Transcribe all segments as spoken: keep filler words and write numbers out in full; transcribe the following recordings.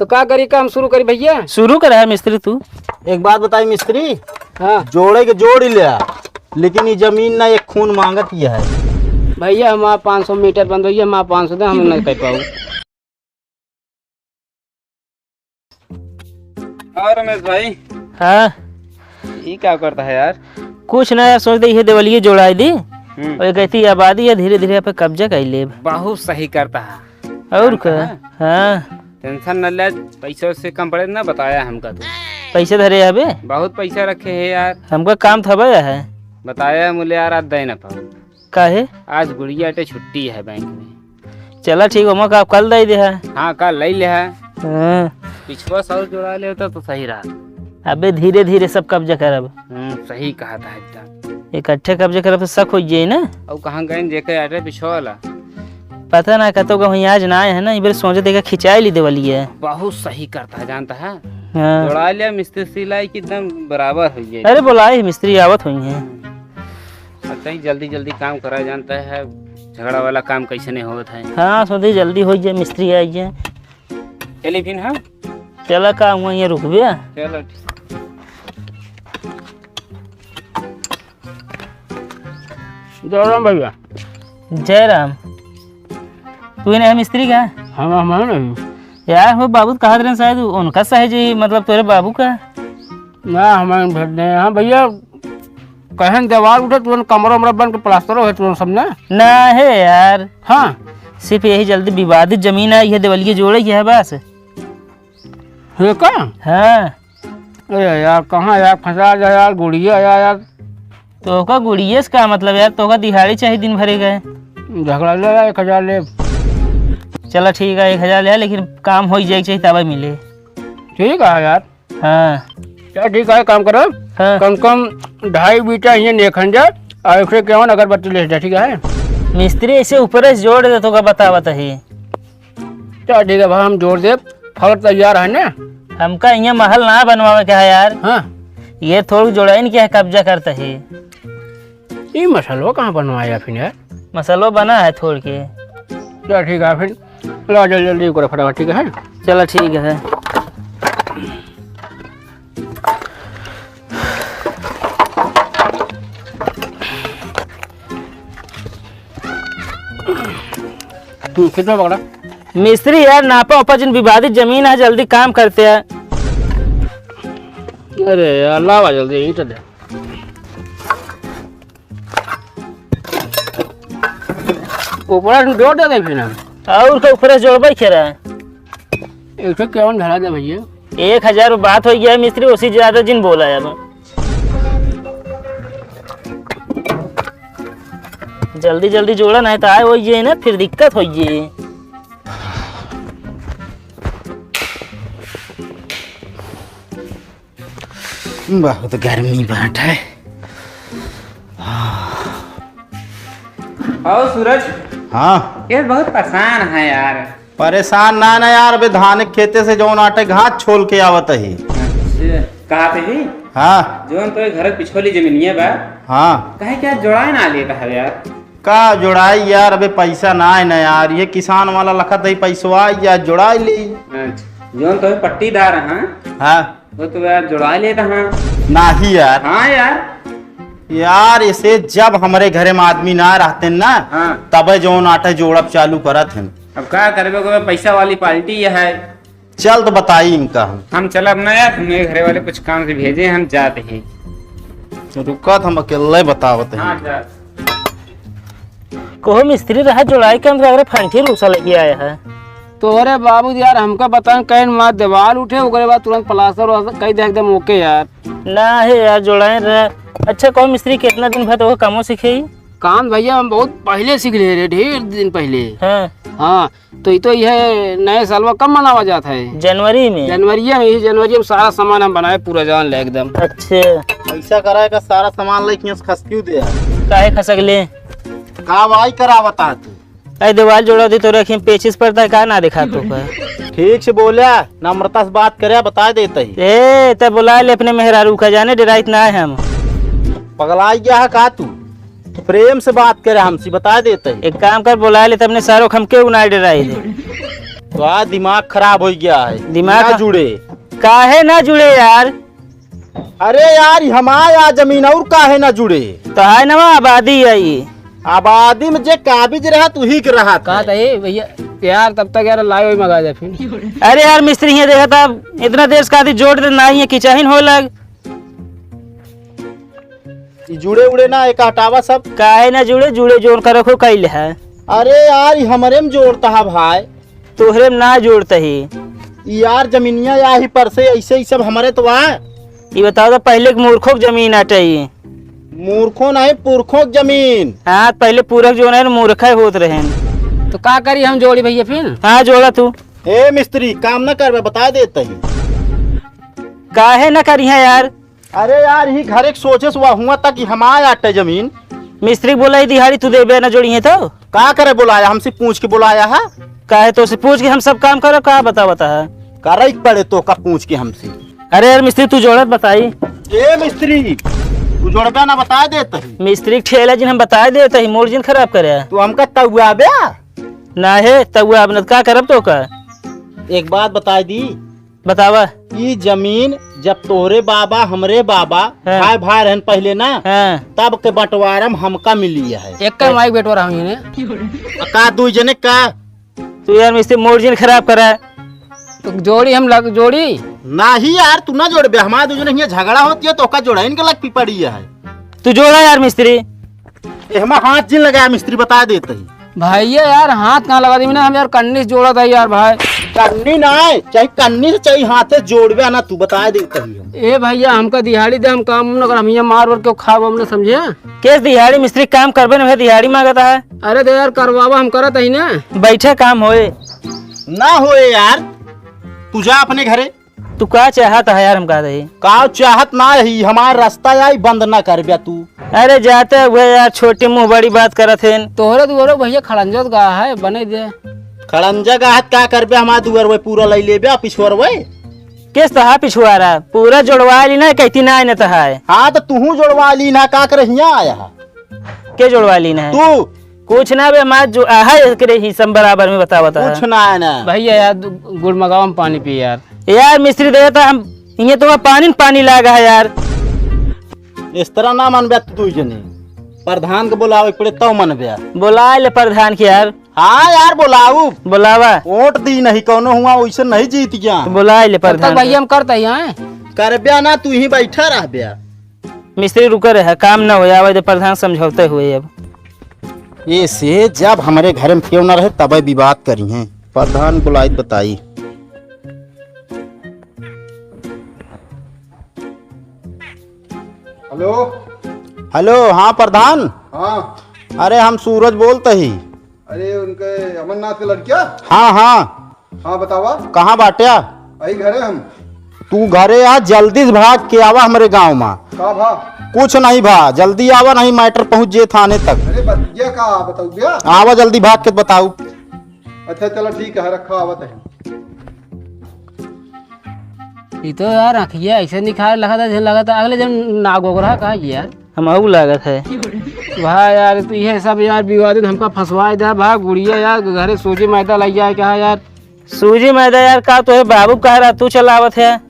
तो का करी, काम शुरू करी भइया? शुरू करा है मिस्त्री तू। एक बात बताई मिस्त्री, हाँ। जोड़े के जोड़ ही ले आ, लेकिन ये जमीन ना एक खून मांगत ही है। भइया हमार पाँच सौ मीटर बंद भइया, हमार पाँच सौ दे, हम नहीं कर पाऊ। और रमेश भाई? हाँ। ई का करता है यार? कुछ ना यार, सोच दे ये देवलिये जोड़ाई दी। हम्म। और कहती आबादी है, धीरे धीरे पे कब्जा कर ले। बहुत सही करता है। और का? हाँ। हाँ। टेंशन न ले, पैसों से कम पड़े ना, बताया हमका तू। पैसे धरे हबे? बहुत पैसा रखे है यार। हमका काम था बे है। बताया मुले यार, आज दे ना पाऊ। काहे? आज गुड़िया टे छुट्टी है बैंक में। चला ठीक, ओमा का कल दे दे है। हाँ, कल ले ले है। हाँ। पिछवा सौ जोड़ा ले होता तो सही रहा। अबे धीरे धीरे सब कब्जा करब। हम्म, सही कहा था एकदम। इकट्ठे कब्जा करब तो शक हो जाए ना। और कहाँ गए जेके आटे पिछवा वाला? पता ना, कतो का वहीं आज ना आए है ना, इबेर सोचे देखा खिंचाई ली देवली है। बहुत सही करता है, जानता है। हाँ। जोड़ा लिया मिस्त्री सिलाई की एकदम बराबर हो जाए। अरे बोलाई मिस्त्री आवत हुई है। अच्छा ही जल्दी जल्दी काम करा जानता है, झगड़ा वाला काम कैसे नहीं होता है। हाँ, सोचे जल्दी हो जाए, मिस्त्री आ जाए। चलिए फिर, हाँ। चला का हुआ ये रुकबे? चलो ठीक। जय राम भइया। जय राम। तू ही नहीं है मिस्त्री का? हम, हम हैं नहीं। यार, वो बाबू तो कहत रहे शायद उनका सहेज ही, मतलब तोरे बाबू का। ना, हमारे भेज दे। हाँ भइया, कहन देवाल उठे, तुरंत कमरा उमरा बन के प्लास्टर हो, तुरंत सब ना। ना है यार। हाँ। सिर्फ यही जल्दी विवादित जमीन है, ये देवलिये जोड़े ये है बस। ये का? हाँ। अरे यार, कहाँ यार, फंसा जा यार, गुड़िया यार, यार। तोहका गुड़िये से का मतलब यार, तोहका दिहाड़ी चाही दिन भरे गए। झगड़ा ले यार, एक हजार ले। चला ठीक है, एक हजार ले, लेकिन काम हो जाए चाहिए तबे मिले। ठीक है यार। हाँ। चल ठीक है, काम करो। हाँ। कम कम ढाई बीटा ये नेखन जा, और एक सौ इक्यावन अगरबत्ती ले जा, ठीक है? मिस्त्री ऐसे ऊपर से जोड़ दे, तोहका बतावत ही। चल ठीक है भाई, हम जोड़ देब, फल तैयार है ना? हमका इहाँ महल ना बनवावे के है यार। हाँ। ये थोड़ी जोड़ाइन के है, कब्जा करता है। ई मसलवा कहाँ बनवाया फिर यार? मसलवा बना है थोड़ के। चल ठीक है फिर, ला जल्दी जल्दी करो फटाफट, ठीक है? चला ठीक है। हम्म, कितना पकड़ा? मिस्त्री यार, नापा उपा जिन विवादित जमीन है, जल्दी काम करते हैं। अरे यार, लावा जल्दी, ईंट दे। ऊपर से जोड़ दे दे फिर ना। और का ऊपर से जोड़बे खेरा? एक सौ इक्यावन धरा दे भइया। एक हजार बात हो गया है मिस्त्री, उसी ज्यादा जिन बोला है अब। जल्दी जल्दी जोड़ा, नहीं तो आए हो ये ना, फिर दिक्कत हो ये। बहुत गर्मी बाटे। और सूरज? हाँ। ये बहुत परेशान है यार। परेशान ना, ना यार, अबे धान के खेते से जौन आटे घास छोल के आवत ही। अच्छा, कहा थे ही? हाँ। जौन तो घर के पिछोली जमीनिया बा। हाँ। कहे क्या जोड़ाए ना लेता है यार? का जोड़ाई यार, अबे पैसा ना है ना यार, ये किसान वाला लखत है पैसवा या जोड़ाई ली। अच्छा, जौन तो पट्टीदार हैं। हाँ। वो तो यार जुड़ा लेता हाँ। नाही यार। हाँ यार। यार, इसे जब हमरे घरे में आदमी ना रहते ना, हाँ। तबे जौन आटे जोड़ब चालू करत हैं। अब का करबे, कोई पैसा वाली पार्टी ये है। चल तो बताई इनका हम। हम चलब ना यार, हमरे घरे वाले कुछ काम से भेजे, हम जाते हैं। रुका, हम अकेले बतावत हैं। हाँ, जा। कहो मिस्त्री रहा, जोड़ाई के हम तो अगरे फंटी रूसा लेके आया है। तो अरे बाबू यार, हमका बताएं, कहीं मार दीवार उठे, ओकरे बाद तुरंत प्लास्टर व्लास्टर कई दे एकदम ओके यार। ना है यार, जोड़ाए रहा। अच्छा कहो मिस्त्री, कितना दिन भर तो कमो सीखे ही? काम भइया हम बहुत पहिले सीख ले रहे, ढेर दिन पहिले। हाँ। हाँ, तो ये तो ये नए सालवा कब मनावा जात है? जनवरी में। जनवरिया में, यही जनवरिया में सारा सामान हम बनाए पूरा जान ले एकदम। अच्छा। पैसा कराए का सारा सामान लेके यहाँ से खसकियो दे आए। काहे खसक ले? का भाई करावता है तू? अरे देवाल जोड़ा दे तो रखे पेचिस पड़ता है, का ना दिखा तो का? ठीक से बोला, नम्रता से बात करे, बता देते ही। ए, तब बुला ले अपने मेहरारू का, जाने डेराइत ना है हम। पगलाई गया है का तू? प्रेम से बात करे हमसे, बता देते ही। एक काम कर, बुला ले तब ने सारो, हम केहू ना डेराई दे। तो आज दिमाग खराब हो गया है। दिमाग ना खा- जुड़े। काहे ना जुड़े यार? अरे यार, ई हमार आ जमीन और काहे ना जुड़े? तो है ना वहाँ आबादी आई। आबादी में जे काबिज रहत, उही के रहत कहा है। था ये भैया, यार तब तक यार लाए वही मंगा जाए फिर। अरे यार मिस्त्री, हियाँ देखा था, इतना देर से कहा थी जोड़ दे, ना ही किचाहिन हो लग। ई जुड़े उड़े ना, एक हटावा सब। काहे ना जुड़े, जुड़े जोन का रखो कइले है। अरे यार, ई हमरे में जोड़ता है भाई। तोहरे में ना जोड़ता ही। ई यार जमीनिया या ही पर से ऐसे ही सब हमरे तो बा। ई बताओ तो पहले के मूर्खों की जमीन आटे ई। मूर्खों नहीं, पुरखों की जमीन। हाँ, पहले पुरख जो है ना, मूर्ख है होत रहे। तो का करी हम जोड़ी भैया फिर? हाँ, जोड़ा तू। ए मिस्त्री, काम ना करबे, बता देते ही। काहे ना करिहे यार? अरे यार, ही घर एक सोचे से हुआ तक कि हमार आटे जमीन। मिस्त्री बोला ही दिहाड़ी तू देबे ना जोड़िहे तो? का करे बुलाया, हमसे पूछ के बुलाया है? काहे तो से पूछ के हम सब काम करो, का बता बता है? करे के पड़े तो का पूछ के हमसे? अरे यार मिस्त्री तू जोड़त बताई। ए मिस्त्री, तू जोड़बे ना बता देते ही। मिस्त्री के ठेला जिन हम बता देते ही, मूड जिन खराब करे। तू हमका तउआबे? ना है तउआब न का करब तो का? एक बात बता दी, बतावा। ई जमीन जब तोहरे बाबा, हमरे बाबा, हाँ। भाई भाई रहन पहले ना, हाँ। तब के बंटवारा में हमका मिली है। एक का माइक बंटवारा हम इन्हें। का दुई जने का? तू यार मिस्त्री मूड जिन खराब करा। तो जोड़ी हम लग, जोड़ी। नाही यार, तू ना जोड़बे, हमारे दू जने हियाँ झगड़ा होती है तो ओका जोड़ा इनके लग पी पड़ी है। तू जोड़ा यार मिस्त्री। ए, हमार हाथ जिन लगाया मिस्त्री, बता देते ही। भैया यार, हाथ कहाँ लगा दी मैंने? हम यार कन्नी से जोड़ा था यार भाई। कन्नी ना है, चाहे कन्नी से चाहे हाथ से जोड़बे ना, तू बता देते ही हम। ए भैया, हमका दिहाड़ी दे, हम काम न कर, हम यहाँ मार वार के खाब, हमने समझे? केस दिहाड़ी मिस्त्री काम करबे ना, दिहाड़ी मांगता है। अरे तो यार, करवावा, हम करत ही ना। बैठे काम होए। ना होए यार, तू जा अपने घरे। तू का चाहत है यार, हम कहा रही? का चाहत ना ही, हमार रास्ता आई बंद ना करब्या तू। अरे जाते हुए यार, छोटी मुंह बड़ी बात करत हैं। तोहरे दुआरे भैया खड़ंजा गा है, बने दे। खड़ंजा गा है, का करब्या? हमार दुआर वे पूरा लई लेब्या, पिछुआर वे। किस तरह पिछुआरा? पूरा जोड़वा ली ना, कहती ना आने तो है। हाँ, तो तू जोड़वा ली ना, का करे हियाँ आया है? के जोड़वा ली ना है? तू। कुछ ना बे, हमार जो आहा एकरे ही सम बराबर में बतावत है। कुछ ना है ना। भैया यार, दु-, गुड़ मंगावा, हम पानी पी यार। यार मिस्त्री दे तो हम, ये तो पानी न पानी लागा है यार। इस तरह ना मानबे तू दुई जने। प्रधान के बोलावे के पड़े तब मानबे। बोला ले प्रधान के यार। हाँ यार, बोलाऊ। बोलावा। वोट दी नहीं, कौनो हुआ वैसे नहीं जीत गया। बोला ले तब तक प्रधान भैया के। हम करते ही हैं। करब्या ना, तू ही बैठा रहब्या। मिस्त्री रुके रहे, काम न होए, आवे दे प्रधान समझौते हुए अब। ये से जब हमरे घर में केहू न रहे, तबे विवाद करी हैं। प्रधान बुलाई बताई। हेलो। हेलो, हाँ प्रधान। हाँ। अरे हम सूरज बोलते ही। अरे उनके अमरनाथ के लड़किया? हाँ, हाँ। हाँ, बतावा। कहाँ बाट्या? अही घरे हम। तू घरे आ, जल्दी से भाग के आवा हमरे गाँव मा। का भा? कुछ नहीं भा, जल्दी आवा, नहीं matter पहुँच जे थाने तक। अरे बतिया का बताऊ भैया? आवा जल्दी भाग के बताऊ। अच्छा चला ठीक है, रखा आवत है। ई तो यार अखिया ऐसे निखार लगा था, जैसे लगा था अगले जन्म नागोगरा का यार। हम अऊ लागत है। वाह यार, तो ये सब यार विवादित हमका फंसवाए दे, भाग गुड़िया यार, घरे सूजी मैदा लग जाए कहा यार। सूजी मैदा यार, का तो है बाबू कह रहा, तू चलावत है।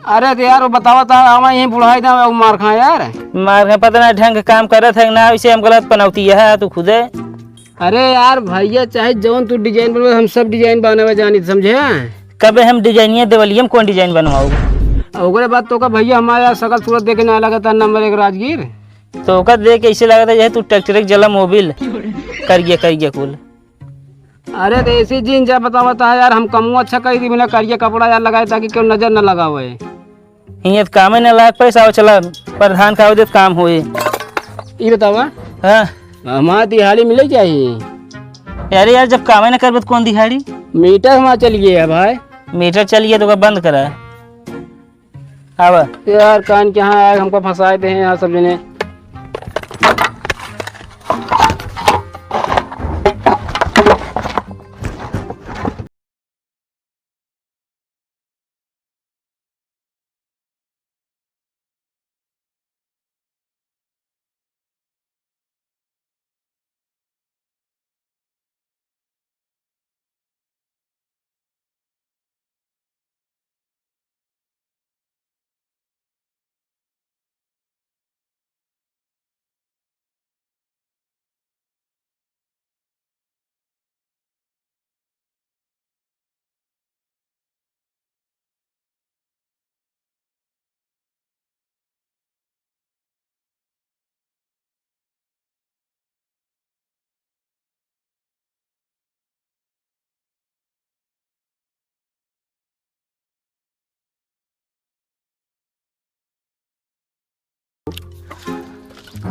अरे तो यार, वो बतावा था, आवा यहीं बुढ़ाई था, वो मार खा यार। मार खा, पता ना ढंग के काम करत है ना, इसे हम गलत पनौती है, तू खुदे। अरे यार भैया, चाहे जौन तू design बनवे, हम सब design बनावे जानी, समझे? कबे हम डिजाइनिया देवलिया में कौन design बनवाओ? आ ओकरे बाद तो का भैया, हमारे यार शकल सूरत देखे ना लगता number एक राजगीर। तो ओकर देख के ऐसे लगता है जैसे तू tractor के जला मोबिल कर गया, कर गया कुल। अरे तो ऐसी जीन जा बतावता है यार, हम कमो अच्छा कर दी बिना करिया कपड़ा यार लगाए ताकि क्यों नजर न लगावे। हियाँ त कामे न लाग पैसा, आओ चला प्रधान का आवदे त काम होए। ई बतावा। हाँ। हमार दिहाड़ी मिले चाहिए। अरे यार, जब कामे न करबे त कौन दिहाड़ी? मीटर हमार चल गया है भाई। मीटर चल गया तो ओका बंद करा। आवा। यार कान के यहाँ आए, हमको फंसाए दे हैं यहाँ सब जने।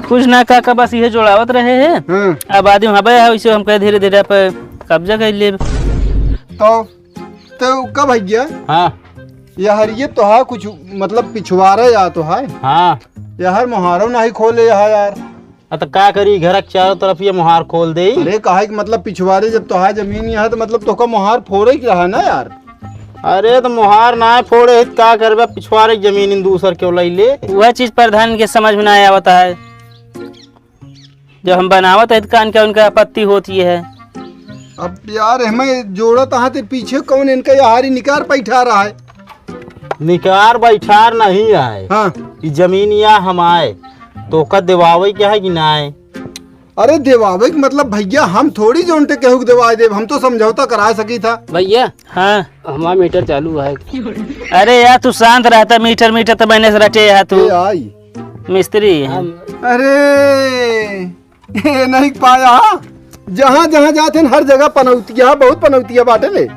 कुछ ना काका, बस इहे जोड़ावत रहे हैं। हाँ। अब आदमी हबे है, वैसे हम कहे धीरे धीरे पे कब्जा कर लेब। तो, तो का भैया? हाँ। यार ये तो है कुछ, मतलब पिछवारे या तो है। हाँ। यार मोहारो नहीं खोले यहाँ यार। अ, त का करी, घर के चारों तरफ ये मोहार खोल देई। अरे, काहे कि मतलब पिछवारे जब तोहार जमीन यहाँ है, तो मतलब तोहका मोहार फोड़े के रहा ना यार। अरे, त मोहार ना फोड़े है, त का करबे, पिछवारे के जमीन इन दूसर के लई ले। वह चीज प्रधान के समझ में ना आवत है। जब हम बनावत है, त कान का उनका आपत्ति होती है। अब यार, हमें जोड़त आहा, ते पीछे कौन इनका यार निकार बैठा रहा है? निकार बैठार नहीं आए। हाँ। ई जमीनिया हम आए, तोका देवावे के है कि नाय? अरे देवावे के मतलब भैया, हम थोड़ी जोनते केहू के देवाए देब, हम तो समझौता करा सकी था। भैया, हाँ। हमारा मीटर चालू है। अरे यार, तू शांत रहता, मीटर, मीटर तो मैंने से रटे है तू। ए आई। मिस्त्री है। हम अरे, ए नहीं पाया, हाँ? जहाँ जहाँ जात हन, हर जगह पनौतिया, बहुत पनौतिया बाटे ले।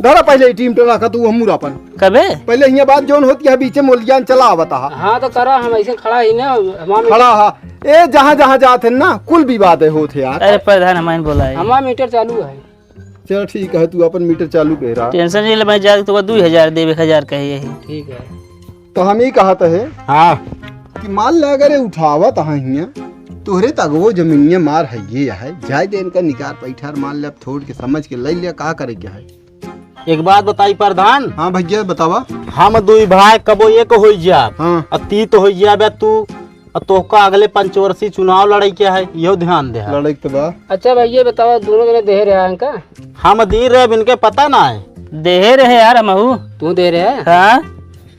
धरा पहले ई टीम टला का तू हमूर अपन। कबे? पहले हियाँ बात जौन होती है, बीचे मोलियान चला आवता हा। हाँ, तो करा, हम ऐसे खड़ा ही ना, हमार खड़ा हा। ए, जहाँ जहाँ जात हन ना, कुल विवाद होत है यार। अरे प्रधान, हमारे बोला है। हमार मीटर चालू है। चल ठीक है, तू अपन मीटर चालू कर रहा। टेंशन नहीं ले, मैं जाके तुका दुई हजार देब, एक हजार कहे यही। ठीक है। तो हम ही कहत है हाँ। कि मान ले अगर ये उठावत है हियाँ, तोहरे तगवो जमीनिया मार है ये है, जाए दे इनका निकार पैठार, मान ले अब थोड़ के समझ के ले लिया, का करे के है। एक बात बताई प्रधान। हाँ भैया बतावा। हम दुई भाई कबो एक होई जाब, हाँ। अ तीत होई जाबे तू, अ तोहका अगले पंचवर्षीय चुनाव लड़े के है, इहो ध्यान दे। लड़े के तो बा। अच्छा भैया बतावा, दोनों जने देहे रहे हैं का? हम दी रहे, अब इनके पता ना है। देहे रहे यार, हमहू। तू दे रहे है? हाँ।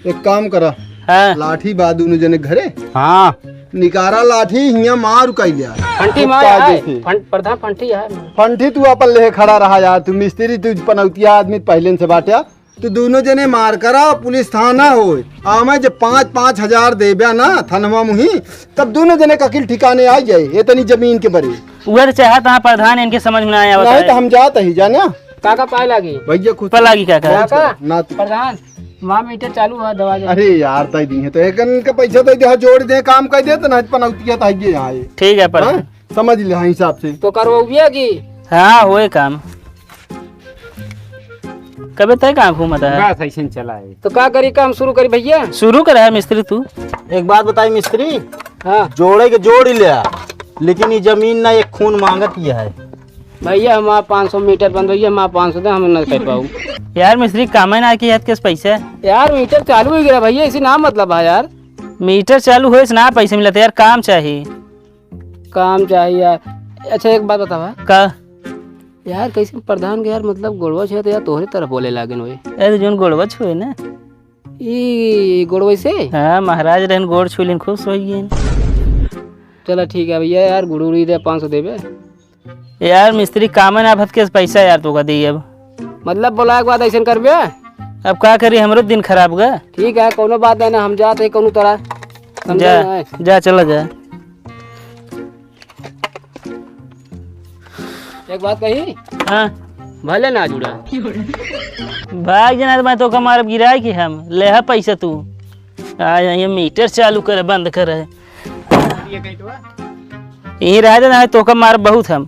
एक काम करा। हाँ। लाठी बा दोनों जने घरे। हाँ। निकारा लाठी, हियाँ मार उकाई लिया। फंटी मार उपा है। जैसे। फं-, प्रधान फंटी है। फंटी तू अपन लेहे खड़ा रहा यार, तू मिस्त्री, तू पनौतिया आदमी पहले से बाट्या। तू दोनों जने मार करा, पुलिस थाना होए। आमे जब पाँच, पाँच हजार देब्या ना थनवा मुही, तब दोनों जने का अकिल ठिकाने आ जाए, इतनी जमीन के बरे। उहे तो चाहत हाँ प्रधान, इनके समझ में ना आया नहीं बताए। तो हम जात ही जाना। काका पाए लागी। भैया खुश पर लागी काका। बहुत काका, ना तू। प्रधान, वहाँ मीटर चालू है, दवा दे। अरे यार, दे दी है तो एक इनका पैसा दे दे, हाँ, जोड़ दे, काम कर दे, तो ना पनौतिया तो आइए यहाँ आए। ठीक है प्रधान। हाँ? समझ ले, हाँ, हिसाब से। तो करवाउबिया की? हाँ, होए काम। कबे तय कहाँ घूमत है? बस ऐसे ही चला है। तो का करी, काम शुरू करी भैया? शुरू कर है मिस्त्री तू। एक बात बताई मिस्त्री, हाँ। जोड़े के जोड़ ही ले आ, लेकिन ये जमीन ना एक खून मांगत ही है। भैया हमारा पाँच सौ मीटर बंद भैया, हमारा पाँच सौ दे, हम ना कर पाऊ। यार मिस्त्री काम है ना कि याद किस पैसे? यार मीटर चालू ही गिरा भैया, इसी ना मतलब है यार। मीटर चालू होए से ना पैसे मिलत यार, काम चाहिए। काम चाहिए यार। अच्छा एक बात बतावा। का? यार कैसे प्रधान के यार मतलब गोड़वा छुए तो यार तोहरे तरफ बोले लागेन होए। अरे जोन गोड़वा छुए ना। ई गोड़वा से? हाँ, महाराज रहन गोड़ छुलिन खुश होइ गइन। चला ठीक है भैया, यार गुड़गुड़ी दे पाँच सौ देबे। यार मिस्त्री कामे ना भटके पैसा यार तोका दी अब। मतलब बोलाए के बाद ऐसन करबे? अब का करी, हमरो दिन खराब गा। ठीक है, कौनो बात नहीं ना, हम जात है कौनो तरह। समझे जा, ना है? जा, चला जा। एक बात कही? हाँ। भले ना जुड़ा। भाग जाना, मैं तोका मारब गिराए कि हम। ले हा पैसा तू। आ, ये मीटर चालू करे, बंद करे। यहीं रह देना है, तोका मारब बहुत हम।